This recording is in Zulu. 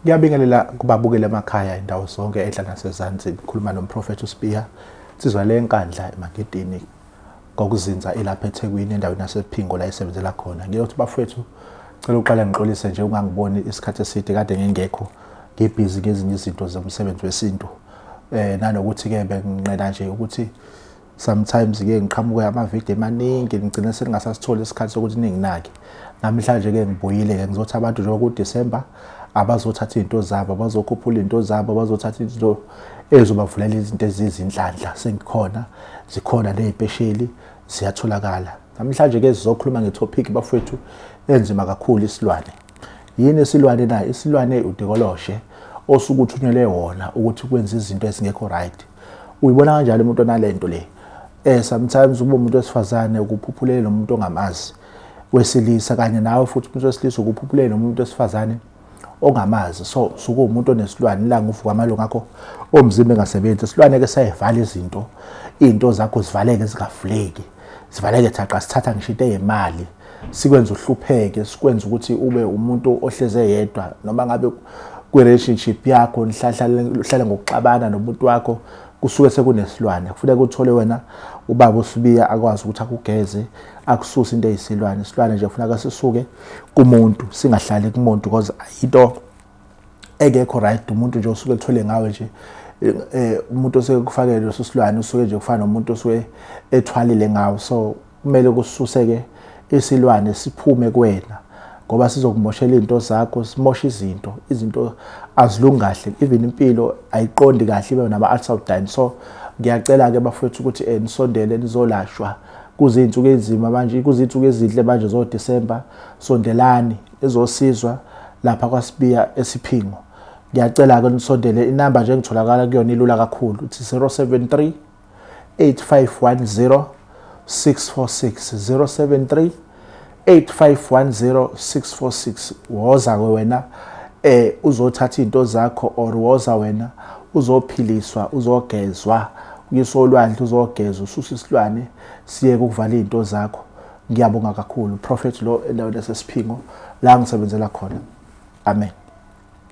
Ngiyabingelela kubabukeli emakhaya indawo zonke enhla nasezansi ngikhuluma nomprofethi uSibiya insizwa le nkandla emagedeni kokuzinza ilapha eThekwini endaweni yasePhingo la isebenzela khona. Ngiyothi bafowethu cela uqale ngixolise nje ungangiboni isikhathi eside kade ngingekho ngibhizi ngezinye izinto zomsebenzi wesintu nanokuthi ke benginqena nje ukuthi sometimes ke ngiqhamuke amavidiyo emaningi ngigcine sengingasasitholi isikhathi sokuthi ninginake. Namhlanje ke ngibuyile ke ngizothi abantu njengoba kuDecember abazothatha izinto zabo, abazokhuphula izinto zabo, abazothatha izinto ezizobavulela izinto ezizinhlanhla. Sengikhona, zikhona ney'pesheli ziyatholakala. Namhlanje ke sizokhuluma nge-topic bafowethu enzima kakhulu, isilwane. Yini isilwane na? Isilwane udikoloshe osuke uthunyelwe wona ukuthi kwenze izinto ezingekho right. Uyibona kanjalo umuntu onalento le. Sometimes uba umuntu wesifazane ukuphuphulele nomuntu ongamazi wesilisa, kanye nawe futhi umuntu wesilisa ukuphuphulele nomuntu wesifazane ongamazi. So suke umuntu onesilwane, ilanga uvuka amalungu akho omzimba engasebenzi. Isilwane ke siyayivala izinto, izinto zakho zivaleke zingavuleki, zivaleke thaqa, sithatha ngisho into eyemali, sikwenza uhlupheke, sikwenza ukuthi ube umuntu ohleze yedwa, noma ngabe kwi-relationship yakho nihlale ngokuxabana nomuntu wakho, kusuke sekunesilwane. Kufuneka uthole wena ubaba uSibiya akwazi ukuthi akugeze, akususe into eyisilwane. Isilwane nje kufuneka sisuke kumuntu, singahlali kumuntu, because into engekho right. Umuntu nje osuke ethwele ngawe nje, umuntu osuke kufakele leso silwane usuke nje kufana nomuntu osuke ethwalile ngawe. So kumele kususeke isilwane siphume kuwena, ngoba sizokumoshela izinto zakho, simoshe izinto, izinto azilungi kahle, even impilo ayiqondi kahle, ibe nama-upside down. So ngiyacela-ke bafowethu ukuthi nisondele nizolashwa. Kuzinsuku ezinzima manje, kuzinsuku ezinhle manje zo-December, sondelani ezosizwa lapha kwaSibiya eSiphingo. Ngiyacela-ke nisondele. Inamba nje engitholakala kuyona ilula kakhulu, uthi 073 8510 646, 073 8510 646. Woza ke wena uzothatha izinto zakho, or woza wena uzophiliswa, uzogezwa, uyisolwandle uzogezwa, ususa isilwane siyeke ukuvala izinto zakho. Ngiyabonga kakhulu, Prophet lo endaweni yaseSiphingo la ngisebenzela khona. Amen.